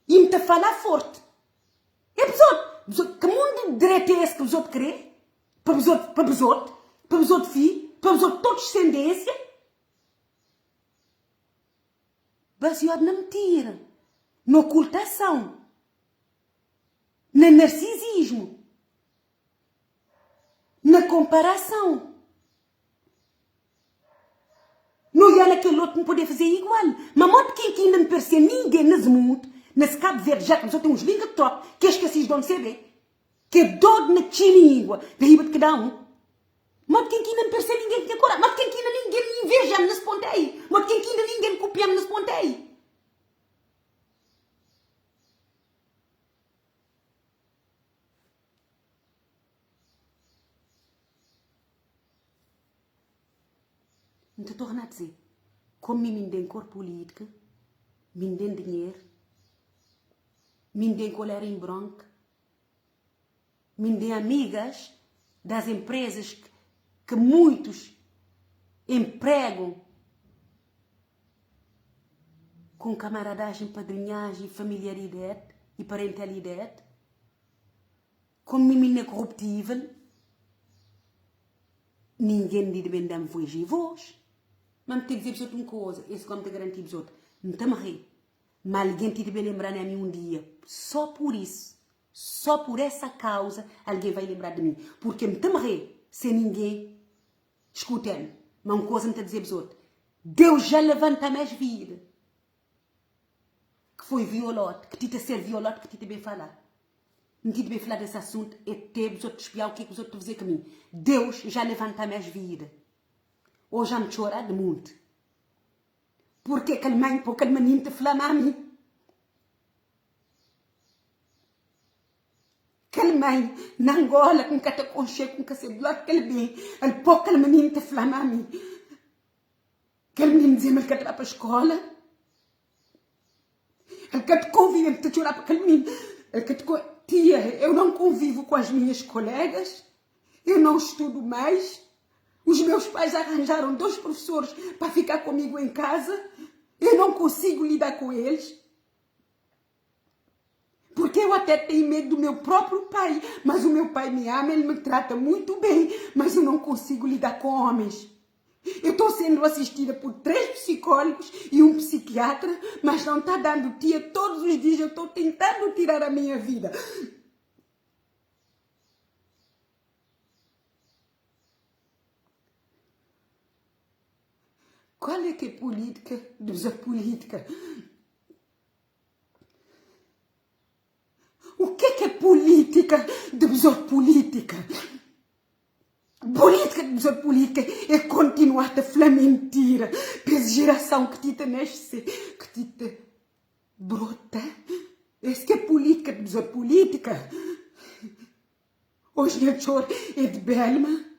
e me tá falar forte. É pessoa, que mundo de direito é esse que os outros querem? Pa bzot, pa bzot, pa bzot fi, pa bzot tot descendência, baseóde na mentira, na ocultação, na narcisismo, na comparação. No. Oiá na kel otu N podê fazê igual. Ma modi ken ki inda N persê ningen nes mundu, nes Kabu Verdi, já ki bzot ten uns linga trop ke eskesís d'on sebê, ke dod na txi lingua da riba de kda un. Modi ken ki inda N persê ningen ki ten koraji? Modi ken ki inda ningen inveja-m nes ponte ai? Modi ken ki inda ningen kupia-m nes ponte ai? N ta torna dze, kom mi mi N den kor pulítka, mi N den dinher, mi N den kolera in bronk, mi N den amigas das empresas que muitos empregam com camaradagem, padrinhagem, familiaridade e parentalidade, kom mi mi N é corruptível, Ningen di debe da-m voz i voz. Ma N ta dize bzot un koza, es gomi ta garanti bzot, N ta mre, ma algen ti debe lenbra na mi un dia, so pur is, so pur esa kauza algen vai lenbra di mi, purke N ta mre sen ningen skuta-m. Ma un koza N ta dize bzot, Deus ja levanta-m es vida, ki foi violóde, ki ti ta ser violóde, ki ti ta ben falá. N ti debe fla desse assunto é te bzot espiá o que bzot ta fazer ku mi. Deus já levanta-me es vida. Hoje já me txora de monte. Porque kel mãe po kel menino te fla mami. Kel mãe na Angola ku nka ta konxe ku nka sabe ló kel bem, el po kel menino te fla mami. Kel menino dizê ma el ka ta ba pa escola. El ka te convive, el ta txora pa kel mininu. El ka te Tia, eu não convivo com as minhas colegas, eu não estudo mais. Os meus pais arranjaram dois professores para ficar comigo em casa. Eu não consigo lidar com eles. Porque eu até tenho medo do meu próprio pai, mas o meu pai me ama, ele me trata muito bem, mas eu não consigo lidar com homens. Eu estou sendo assistida por três psicólogos e um psiquiatra, mas não está dando tia. Todos os dias eu estou tentando tirar a minha vida. Qual é que é política da política? O que é que é política de política? Política de pessoa política é continuar a falar mentira para essa geração que te nasce, que te brota. Essa que é política de pessoa política. Hoje meu choro é de Belma.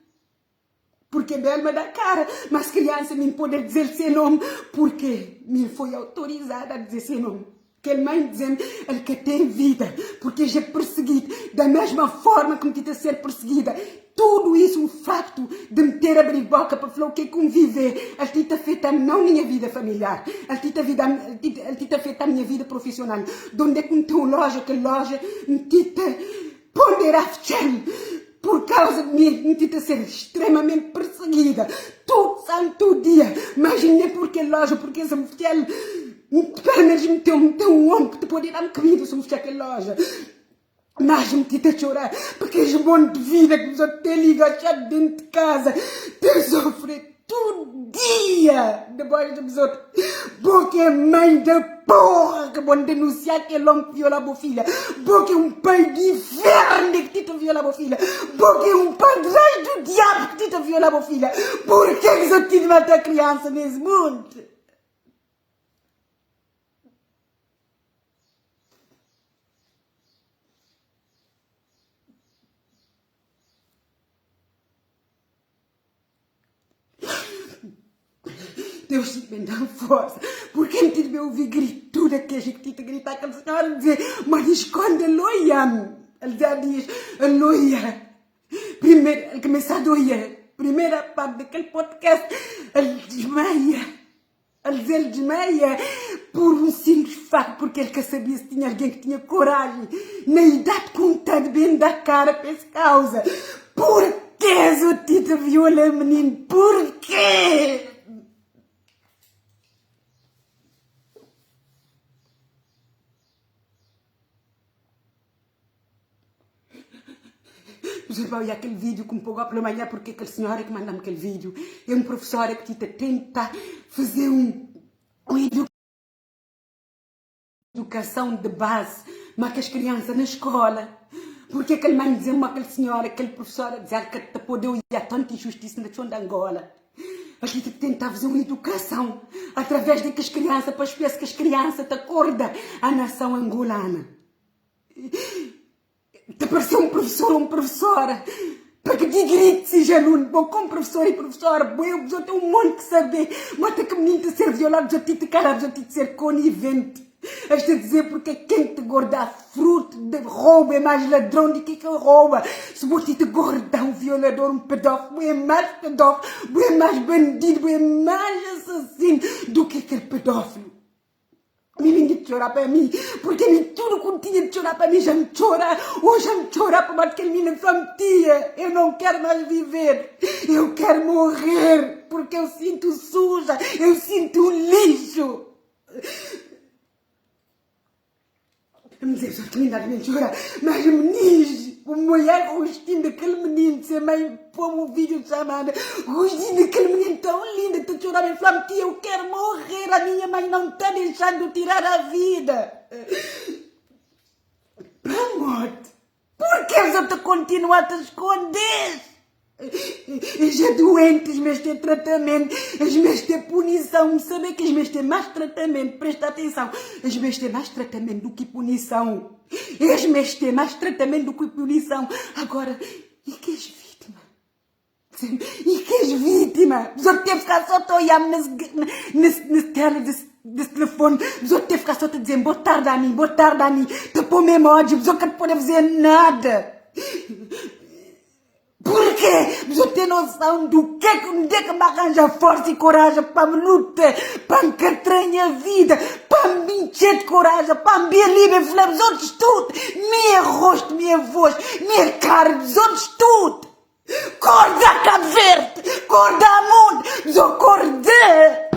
Porque Belma dá cara, mas criança me pode dizer seu nome, porque me foi autorizada a dizer seu nome. Aquele mãe dizendo ele que tem vida, porque já é perseguido, da mesma forma que me tenta ser perseguida. Tudo isso, o facto de me ter abrido boca para falar o que é conviver, ele tenta afetar não minha vida familiar, ele tenta, vida, ele tenta afetar a minha vida profissional. De onde é que me tem loja, que loja me tenta ponderar por causa de mim, me tenta ser extremamente perseguida. Todo santo dia. Mas nem porque loja, porque essa mulher pelo menos me tem, tem um homem que te pode dar-me comida se me fechar aquela loja. Mas me tenta chorar, porque és bom de vida que você te liga já dentro de casa, te sofre todo dia debaixo de pessoa. Porque é mãe da porra que vão denunciar aquele homem que viola a boa filha. Porque é um pai de inferno que te viola a boa filha. Porque é um padrasto do diabo que te viola a boa filha. Por que que só te matar criança nesse mundo? Deus te me dá força, porque ele te ouvir grituda que a gente te gritar, aquela senhora dizer, mas esconde, aleluia. Ele já diz, aleluia. Primeiro, ele começa a doer. Primeira parte daquele podcast, ele desmaia. Ele diz, ele desmaia por um simples facto, porque ele quer saber se tinha alguém que tinha coragem na idade contando bem da cara para essa causa. Por que o Tito viola menino? Por quê? Pessoas vai olhar aquele vídeo com pouco pela manhã porque aquela senhora que manda-me aquele vídeo é um professora que te tenta fazer um educação de base, mas que as crianças na escola. Porque aquele mãe dizer uma aquela senhora, aquele professor a dizer que te pode olhar tanta injustiça na chão de Angola. A gente tenta fazer uma educação através de que as crianças, para ver que as crianças te acordam a nação angolana. Te pareceu um professor ou uma professora para que te grite seja aluno. Bom, como professor e professora, bom, eu já tenho um monte de saber. Mas até que menino te ser violado, já te calar, já te ser conivente. Has de dizer porque quem te guarda fruto de roubo é mais ladrão do que quem rouba. Se você te guarda um violador, um pedófilo, é mais pedófilo, é mais bandido, é mais assassino do que aquele pedófilo. Menino de chorar para mim, porque mim tudo que tinha de chorar para mim já me chora. Hoje já me chora por mais que ele me tia. Eu não quero mais viver, eu quero morrer, porque eu sinto suja, eu sinto um lixo. Me dizer, só tinha idade de chorar, mas meninos, o mulher, o rostinho daquele menino, ser mãe, pôr um vídeo chamado, o rostinho daquele menino tão lindo, te chorar e falar, tia, eu quero morrer, a minha mãe não está deixando tirar a vida. Para a morte. Por que você te continua a te esconder? Os doentes, mas ter tratamento, as meus ter punição. Saber que as meus ter mais tratamento, presta atenção, as meus ter mais tratamento do que punição. As meus ter mais tratamento do que punição. Agora, e que és vítima? E que és vítima? Só ter ficar só a olhar nesse, nesse, nesse tela desse, desse telefone, só ter ficar só te dizer boa tarde a mim, boa tarde a mim, te pôr mesmo ódio, só que não pode fazer nada. Porque você tem noção do que é que onde é que me arranja força e coragem para me lutar, para me catranhar a vida, para me encher de coragem, para me livre, falar os outros tudo, minha rosto, minha voz, minha cara, os outros tudo. Corda Cabo Verde, corda mundo, desacorda.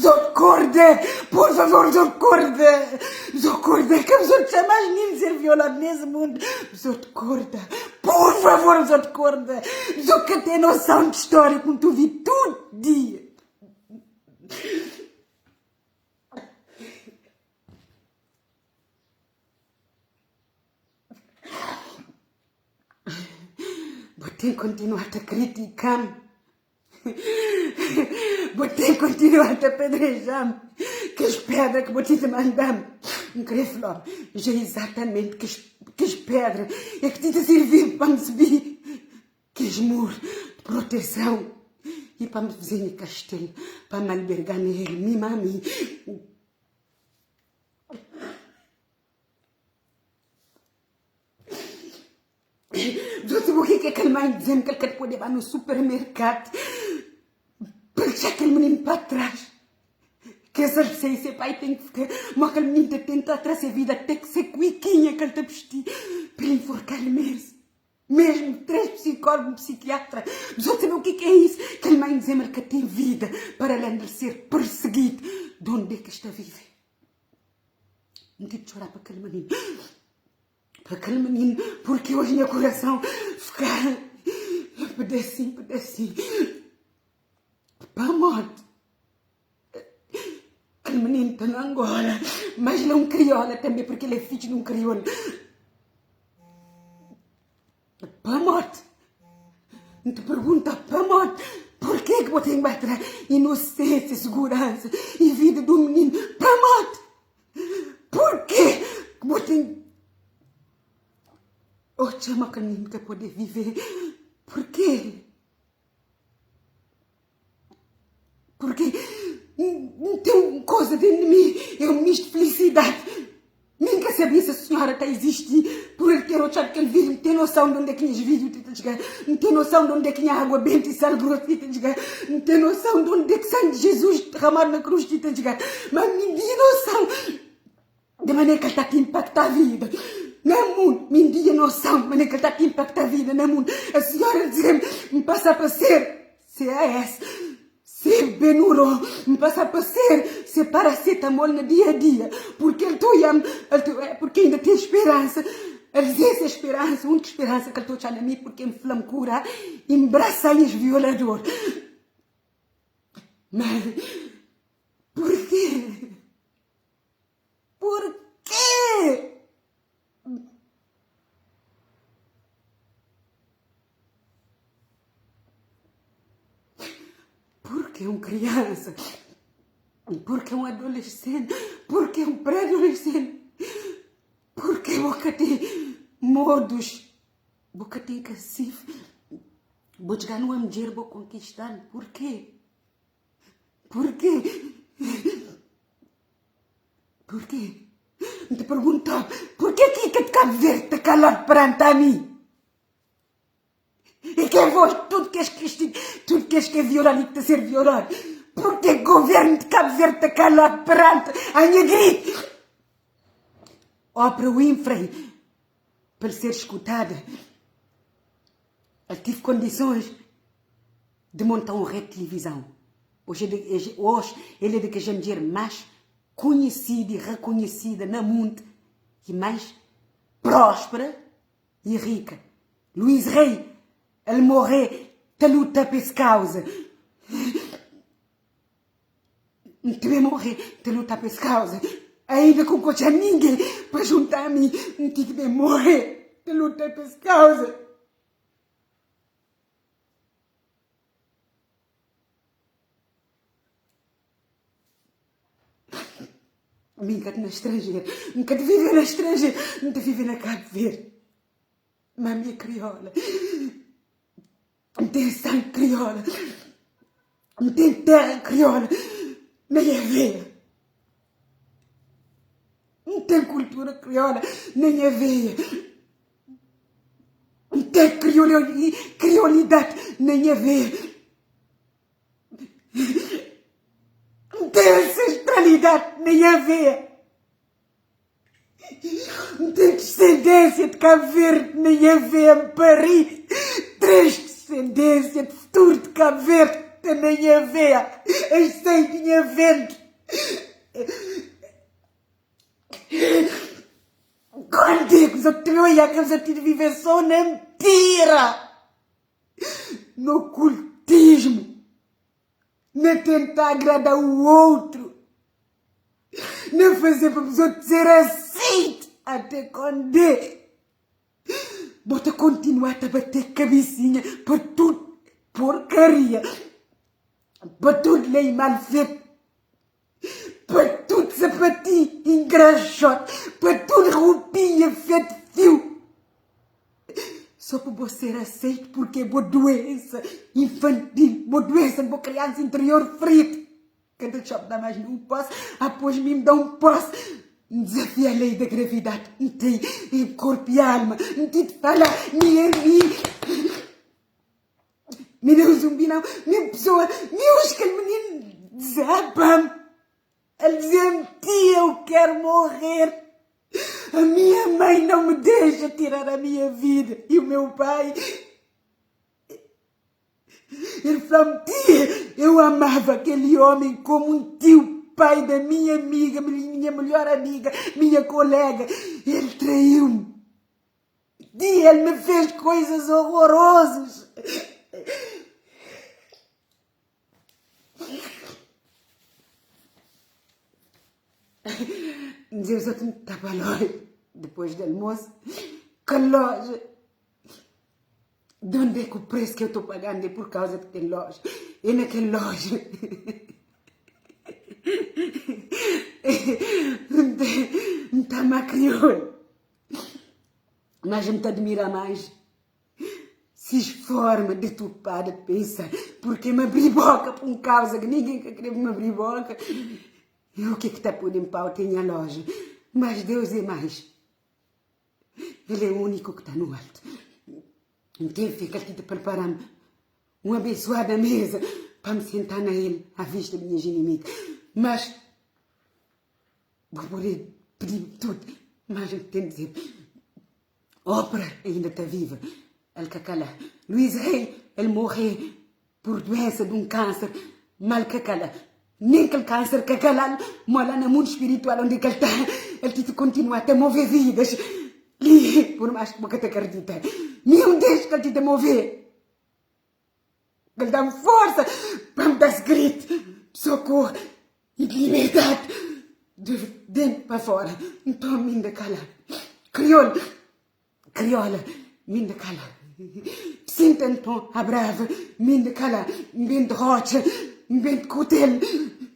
Socorre, por favor, socorre. Socorre, que os outros jamais nem ser violado nesse mundo. Socorre, por favor, socorre. Só que tem noção de história como tu vi todo dia. Vou ter que continuar a criticar. Vou ter que continuar a apedrejar que as pedras que vou te mandar. Não queria falar, já é exatamente que as, que as pedras é que te servir para me subir, que as muros de proteção e para me fazer em castelo, para me albergar nele, me mami. Você o que é aquele mãe dizendo que ele quer poder ir no supermercado para deixar aquele menino para trás. Que essa sei, esse pai tem que ficar, mas aquele menino tenta trazer a vida, tem que ser cuiquinha que ele está vestido para ele enforcar mesmo. Mesmo três psicólogos, um psiquiatra, você sabe o que é isso? Que ele mãe dizendo que tem vida para além de ser perseguido. De onde é que está vive? Não tem de chorar para aquele menino para aquele menino, porque hoje meu coração ficar pedacinho, pedacinho, para a morte. Aquele menino está na Angola, mas ele é um crioula também, porque ele é filho de um crioulo. Para a morte. Não te pergunta para a morte. Por que que você tem que bater inocência, segurança e vida do menino para a morte? Por que que você Oh, chama que nunca pode viver. Por quê? Porque não tem uma coisa dentro de mim. É um misto de felicidade. Nunca sabia se a senhora está a existir por ele ter achado aquele vídeo, não tem noção de onde é que os vídeos têm chegar, não tem noção de onde é que a água benta e sal grosso tem chegar, não tem noção de onde é que sangue de Jesus derramado na cruz tem chegar, mas me dê noção da maneira que ele está a impactar a vida. No mundo, me dê noção da maneira que ele está a impactar a vida no mundo. A senhora dizer-me, me passar para ser CAS. Se Benuro N pasa pa ser se paracetamol na dia a dia Porque el ta oiam, el ta oiam Porque inda ten speransa El dze se speransa, úniku speransa ke el ta otxa na mi Porque N fla-m kura i N brasa nhas violador Mas, porquê? Porquê? Porque um criança, porque um adolescente, porque um pré-adolescente, porque boca tem modos, boca tem cacife, vou chegar numa mulher, vou conquistar, por quê? Por quê? Porquê? N ta pergunta-b, porquê ki ka Cabo Verde ta caladu perante ami? E ke voz tudo kes ki tudo kes ki é violadu e ki ta ser violadu? Porquê ki governo de Cabo Verde ta caladu perante a nha grito? Oprah Winfrey, pa el ser escutada, el tive condições de monta un rede de televisão. Hoje, hoje ele é de kes mudjer mais conhecida e reconhecida na mundo e mais próspera e rica. Luís Rei, el morrê ta luta pa es causa. N também morrê ta luta pa es causa. Ainda ku ka odja ninguém pa junta mi, N ti também morrê ta luta pa es causa. Mi N ka ta na stranjeru, N ka ta vive na stranjeru, N ta vive na Kabu Verdi. Ma mi é kriola, N ten sangi kriola, N ten téra kriola na nha veia. N ten kultura kriola na nha veia. N ten kriolidadi na nha veia. N ten ancestralidade na nha veia. N ten descendência de Cabo Verde na nha veia. N pari 3 descendência de futuro de Cabo Verde ta na nha veia. Es sai di nha ventre. Quando é que os outros olham que os outros vivem só na mentira? No ocultismo, na tentar agradar o outro, na fazer para os outros ser aceito até quando é. Bota continuar a bater cabecinha para tudo porcaria, para tudo lei mal feito, para tudo sapatinho engraxote, para tudo roupinha feito fio. Só para você ser aceito porque é boa doença infantil, boa doença de boa criança interior ferida. Cada shop dá mais um passo, após mim me dá um passo. Desafia a lei da gravidade, não tem em corpo e alma, não tem de falar, nem a mim. Me deu zumbi não, minha pessoa, me os que menino desaba-me. Ele dizia-me, tia, eu quero morrer. A minha mãe não me deixa tirar a minha vida. E o meu pai, ele falou-me, tia, eu amava aquele homem como um tio, pai da minha amiga, minha melhor amiga, minha colega. Ele traiu-me. Tia, ele me fez coisas horrorosas. Deus eu estava longe depois do almoço, que loja. De onde é que o preço que eu estou pagando é por causa daquela loja? É naquela loja. Não está mais crioulo. Mas me te admira mais. Se forma deturpada de pensar, porque me abri boca por um causa que ninguém quer querer me abrir boca. E o que é que está pondo em pau tem a loja. Mas Deus é mais. Ele é o único que está no alto. Então fica aqui te preparando uma abençoada mesa para me sentar na ele, à vista de minhas inimigas. Mas vou poder pedir tudo, mas eu tenho de dizer, Oprah ainda está viva. El cacala. Luís Rei, ele morreu por doença de um câncer. Mal ka kala. Nen kel kanser ka kala-l, ma la na mundu spiritual undi ki el ta, el ti ta kontinua ta move vidas. Li, pur más ki bu ka ta kridita, mi é un des ki el ti ta move. El da-m forsa pa N da-s gritu, sokoru i liberdadi di déntu pa fóra. Nton, mi N da kala. Kriolu, kriola, mi N da kala. Sinta nton a brava, mi N da kala. N ben di rótxa, N ben di kutel,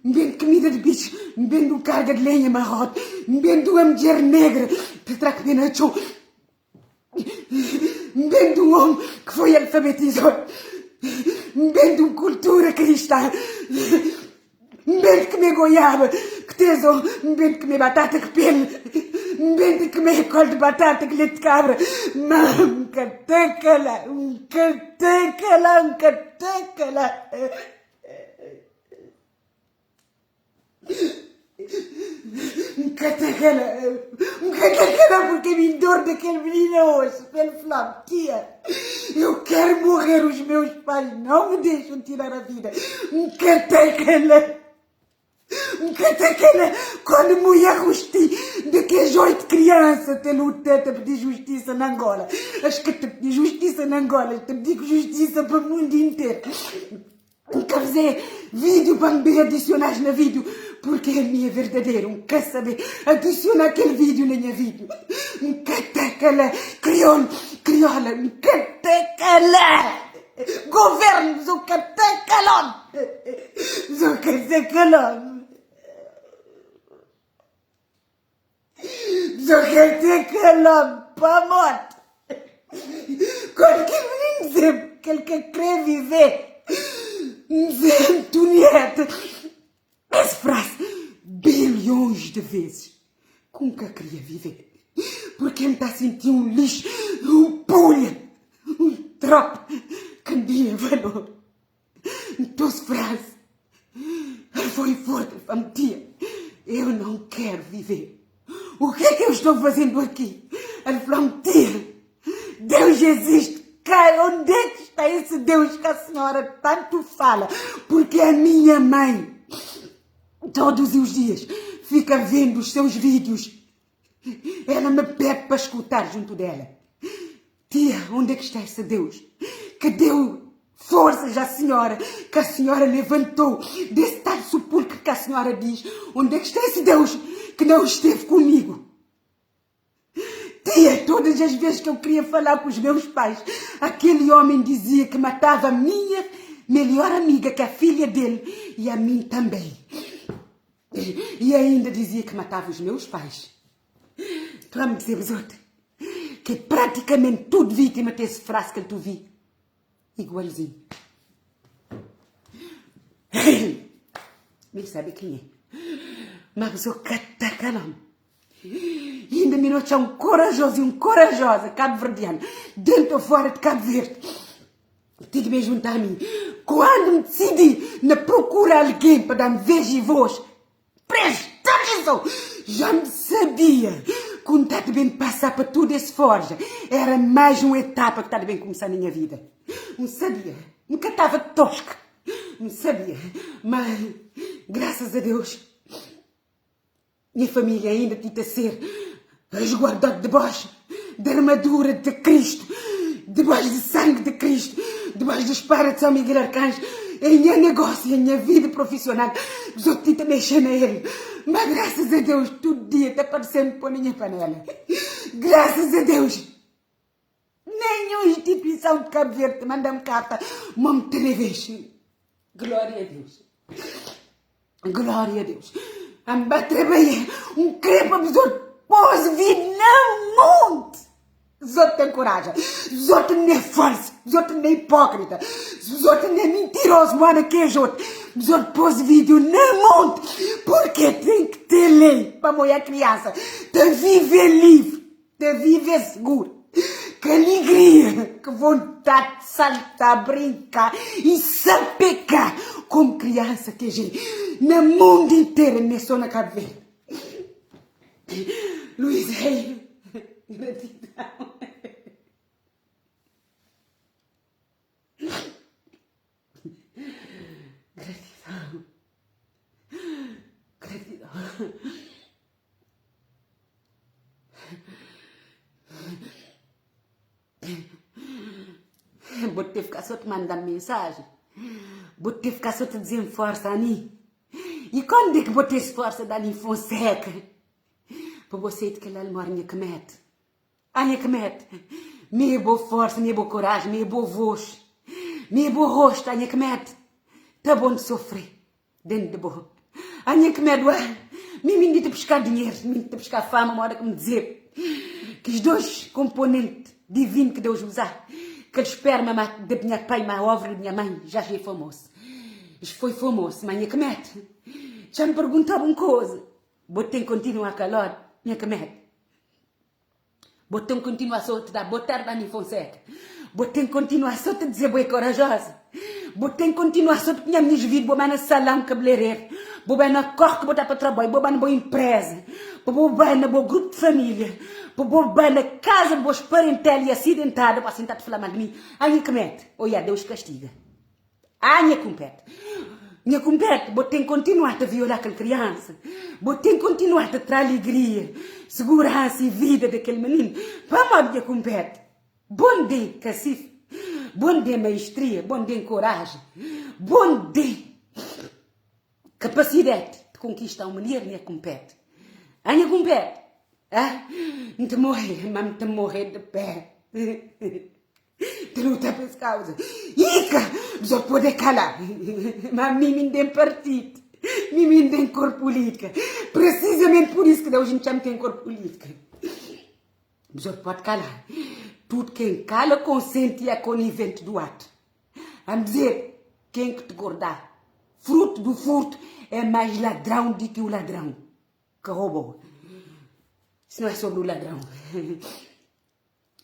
N ben di kumida di bixu, N ben di un karga di lenha marrótu, N ben di un amdjer negra ta tra ku pé na txon. N ben di un omi ki foi alfabetizadu. N ben di un kultura kristã. N ben di kume goiaba ku tezo. N ben di kume batata ku pelu. N ben di kume kol di batata ku leti kabra. Ma N ka ta kala, N ka ta kala, N ka ta kala. N ka ta kala, N ka ta kala porque mi dor de kel minina oji pa el fla-m, Tia, eu quero morrer, os meus pais não me deixam tirar a vida. N ka ta kala, N ka ta kala quando mulher rusti de kes 8 criança ta luta ta pidi justiça na Angola. As ka ta pidi justiça na Angola, ta pidi justiça pa mundo inteiro. N ka faze vídeo pa N be adicionas na vídeo porque ami é verdadeiro N ka sabe adiciona kel vídeo na nha vídeo N ka ta kala kriol kriola N ka ta kala governo zo ka ta kalon zo ka ta kalon zo ka ta kalon pamodi Kóre ki N dze-m kel ka kre vive N dze Antonieta es frase bilhons de vezes ku N ka kria vive Purke N ta sinti un lixu, un pulha, un tropa ka N tinha valor Nton es frase el foi forte, el fla-m, Tia, eu não quero viver. O que é que eu estou fazendo aqui? El fla-m, Tia, Deus existe. Cara, onde é que está esse Deus que a senhora tanto fala? Porque a minha mãe, todos os dias, fica vendo os seus vídeos. Ela me pede para escutar junto dela. Tia, onde é que está esse Deus que deu forças à senhora, que a senhora levantou desse tal sepulcro que a senhora diz? Onde é que está esse Deus que não esteve comigo? Tia, todas as vezes que eu queria falar com os meus pais, aquele homem dizia que matava a minha melhor amiga, que é a filha dele, e a mim também. E ainda dizia que matava os meus pais. Tu a me dizer, outros, que praticamente tudo vítima tem esse frase que tu vi. Igualzinho. Nem sabe quem é. Mas o catacalam. E ainda me não um corajoso e um corajosa cabo-verdiano, dentro ou fora de Cabo Verde. Tive de me juntar a mim. Quando me decidi na procurar alguém para dar-me vez e voz, presta atenção! Já me sabia que um tá bem passar para tudo esse forja. Era mais uma etapa que tá bem começar na minha vida. Não sabia. Nunca estava tosca. Não sabia. Mas, graças a Deus, minha família ainda tenta ser resguardada debaixo da armadura de Cristo, debaixo do sangue de Cristo, debaixo da espada de São Miguel Arcanjo. Em meu negócio, em minha vida profissional, os outros tentam mexer nele. Mas graças a Deus, todo dia está aparecendo pôr na minha panela. Graças a Deus. Nenhuma instituição de Cabo Verde manda-me carta, manda-me três Glória a Deus. Glória a Deus. Amba trabalhar um crepa besouro pôs vir na monte. Os tem coragem. Os outros nem é falso. Os outros nem é hipócrita. Os outros nem é mentiroso. Mano, que é outro. Os outros pôs vídeo na monte. Porque tem que ter lei para moer a criança. De viver livre. De viver seguro. Que alegria, que vontade de saltar, brincar e sapecar como criança que a gente, no mundo inteiro, nem só na Cabo Verde. Luís Rei, gratidão. Gratidão. Bo te fika so te manda-m mensajen. Bo te fika so te dize-m forsa ami. I kónde ki bo te sforsa da-m Fonseca pa bo seite kel almor nha ki mete? Ah nha ki mete? Mi é bo forsa, mi é bo koraji, mi é bo vos, mi é bo rostu, ah nha ki mete? Ta bon di sofrê dentro di bo. Ah nha ki mete? Ué, mi mi ndi ta buska dinheru, mi ndi ta buska fama, moda ki mi dize ki dos komponenti divinu ki Deus uza, kel sperma ma di nha pai ma óvulo di nha mãe já é famoso. Es foi famoso, ma nha ki mete? Txa-m pergunta-bu un koza, bo ten kontinua kaladu? Nha ki mete? Bo ten kontinua so ta da bo tarde Anny Fonseca Bo ten kontinua so ta dize bo é korajosa Bo ten kontinua so ta punha minhas vida Bo ba na salão kabeleireiro Bo ba na kor ki bo ta pa traboi Bo ba na bo empresa Pa bo ba na bo grupo de família Pa bo ba na kaza de bos parentela e asidentada Bo asin ta ta fla mal de mi Anny ki mete Oiá Deus kastiga Ah, nha kunpet. Nha kunpet, bo ten kontinuá ta violá kel kriansa. Bo ten kontinuá ta tra alegria, seguransa i vida di kel mininu. Pamodi, nha kunpet? Bon den kasif, bon den maestria, bon den koraji, bon den kapasidadi di konkista un mulher, nha kunpet. Ah, nha kunpet, ah, N ta morre, ma N ta morre di pé. Ta luta pa es kauza. Ika bzo pode kala. Ma mi mi n'ten partit. Mi mi n'ten kor pulitika. Presizament pur is ki Deus n'txam ten kor pulitika. Bzo pode kala. Tud ken kala konsenti e konivent du atu. Am dizer ken ki te gordá fruto do furto é mais ladrão di ki o ladrão que roubou. Isso não é sobre o ladrão.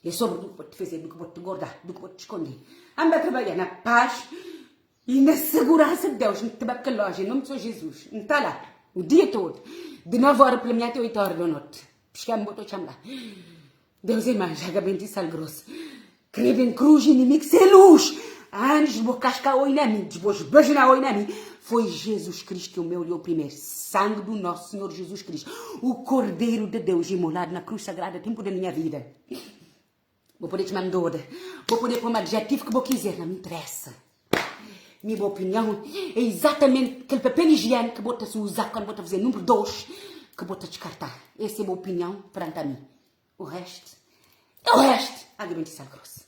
É sobri du ki bo te faze, du ki bo te gorda, du ki bo te skonde. Anda ba trabadja na paz y na seguransa di Deus. N ta ba kel loja em nomi di Senhor Jesus. N ta la o dia todo, di 9 ora pela manhã até 8 ora da noite. Piskam bo ta otxam la. Deus é mais, água benta y sal grosso. Krebe em cruz inimigo sem luz. Antes de bo cascar oi na mim, de bo esbaginar oi na mim, foi Jesus Cristo que o meu olhou primeiro. Sangue do nosso Senhor Jesus Cristo, o Cordeiro de Deus imolado na cruz sagrada, tempo da minha vida. Vou poder te mandar, vou poder pôr um adjetivo que vou quiser, não me interessa. Minha opinião é exatamente aquele papel higiênico que bota se usar quando bota fazer número 2, que bota descartar. Essa é a minha opinião perante a mim. O resto é o resto. Água bendita sal grosso.